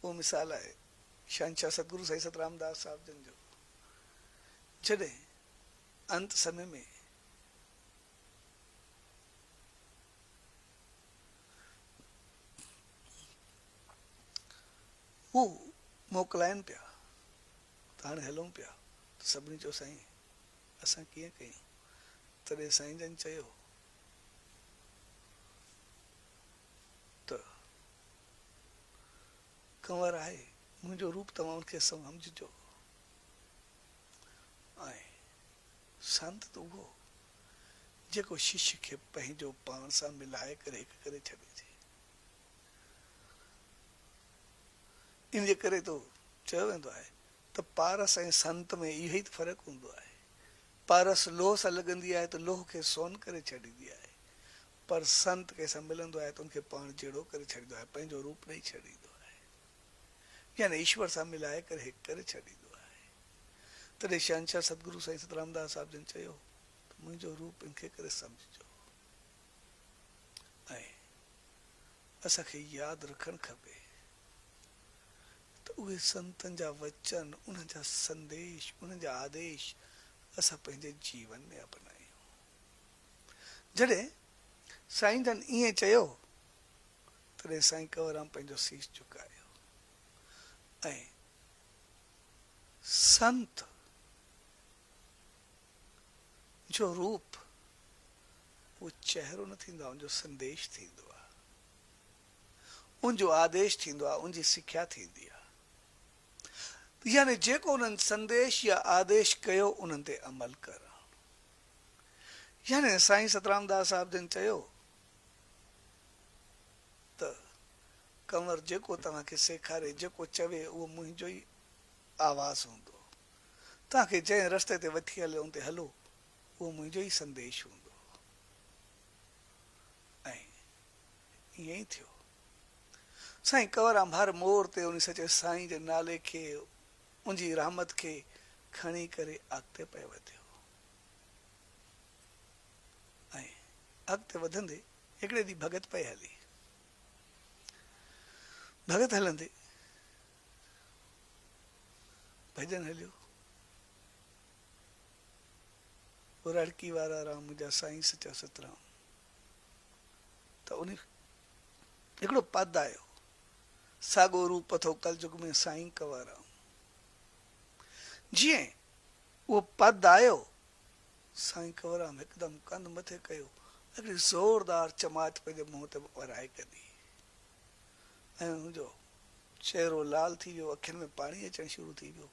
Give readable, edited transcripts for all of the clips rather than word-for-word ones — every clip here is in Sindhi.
اهو مثال آهي شهنشاهه ستگرو سائين ست رامداس صاحب جن جو، جڏهن انت سمي ۾ هو موڪلائن پيا ته هاڻي هلون پيا ته سڀني چيو سائين اسان ڪيئن ڪيون؟ تڏهن سائين جن چيو ته ڪنور آهي منهنجو روپ توهان ان کي سمجهجو ۽ سنت ته اهو جيڪو شش کي پنهنجو پاڻ سان ملائي ڪري هڪ ڪري ڇڏي ٿي. ان جي ڪري ته چيو ويندو آهي ته پارس ۽ سنت ۾ اهو ئي ته فرق هوندو آهي. پارس لوهه سان لڳندي آهي ته لوهه کي سون ڪري ڇڏيندي آهي پر سنت ڪنهن سان ملندو آهي ته ان کي پاڻ جهڙو ڪري ڇڏيندو آهي، پنهنجو روپ ڏئي ڇڏيندو آهي. يعني ايشور سان ملائي ڪري هڪ ڪري ڇڏيندو آهي. تڏهن شهنشاهه ستگرو سائين ست رامداس صاحب جن چيو ته منهنجو روپ ان کي ڪري سمجهجو ۽ اسان کي ياد رکڻ کپي ته اهي سنتن جا وچن، انهن جا سنديش، انهن جا آديش اسان پنهنجي جيون ۾ اپنايون. جڏهن سائين جن ائين چيو تڏهن سائين ڪنوررام پنهنجو سيس جهڪايو ۽ سنت جو روپ اهو چهرو نه ٿيندو آهي، ان جو سنديش ٿيندو آهي، ان جو آديش ٿيندو آهي، ان جي سکيا ٿيندي آهي. يعني جيڪو انهن سنديش يا آديش ڪيو انهن تي عمل ڪرڻ. يعني سائين سترام داس صاحب جن چيو ته ڪنور جيڪو توهان کي سيکاري، جيڪو چوي اهو منهنجو ئي آواز هوندو. توهان کي جنهن رستي تي وٺي هلي ان تي هلو، اهو منهنجو ئي سنديش هوندو. ۽ ائين ئي ٿيو. سائين ڪنوررام هر مور تي ان سچي سائين جي نالي کي، ان جي رحمت کي کڻي ڪري اڳتي پئي وڌيو. ۽ اڳتي وڌندي هڪڙي ڏينهن ڀڳت پئي هلي. ڀڳت هلندي ڀڄن هليو. رڙڪي وارا رام منهنجا سائين سچا سترام. ته ان هڪڙو پد آيو. ساڳو روپ اٿو ڪلجگ ۾ سائين ڪنوررام. جيئن اهو پد آيو، سائين ڪنوررام هڪدم ڪنڌ مٿي ڪيو ۽ هڪڙي زوردار چماٽ پنهنجي منهن تي ورائي ڪڍي ۽ هن جو چهرو لال ٿي ويو، اکين ۾ پاڻي اچڻ شروع ٿي ويو.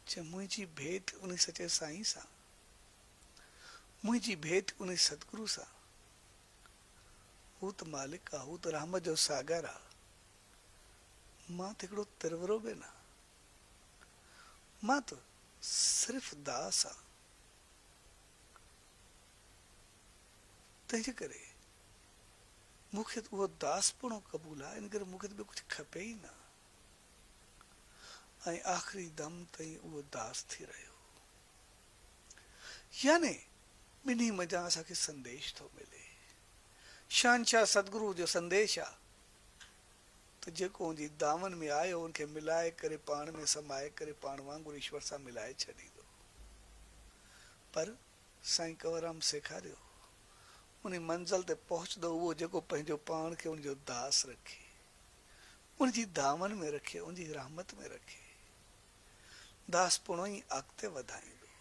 چي منهنجي ڀيٽ انهي سچي سائين سان، منهنجي ڀيٽ انهي ستگرو سان، هو ته مالڪ آ، هو ته رحمت جو ساگر آ، مان ته هڪڙو ترورو به نه. مان ته صرف داس آن. تنهنجي ڪري مون کي ته اهو داسپڻو قبول آهي، ان ڪري مون کي ته ٻيو ڪجهه کپي ئي نه. ۽ آخري دم تائين اهو داس ٿي رهيو. يعني ٻنهي منجهان اسان کي سنديش ٿو ملي. شهنشاهه ستگرو جو سنديش آ ته جيڪو ان جي دامن ۾ آيو ان کي ملائي ڪري پاڻ ۾ سمائي ڪري پاڻ وانگر ايشور سان ملائي ڇڏيندو. پر سائين ڪنوررام سيکاريو، انهي منزل تي پهچندو اهو جيڪو پنهنجو پاڻ کي ان جو داس رکي، ان جي دامن ۾ رکي، ان جي رحمت ۾ رکي. داس پڻو ئي اڳتي وڌائيندو.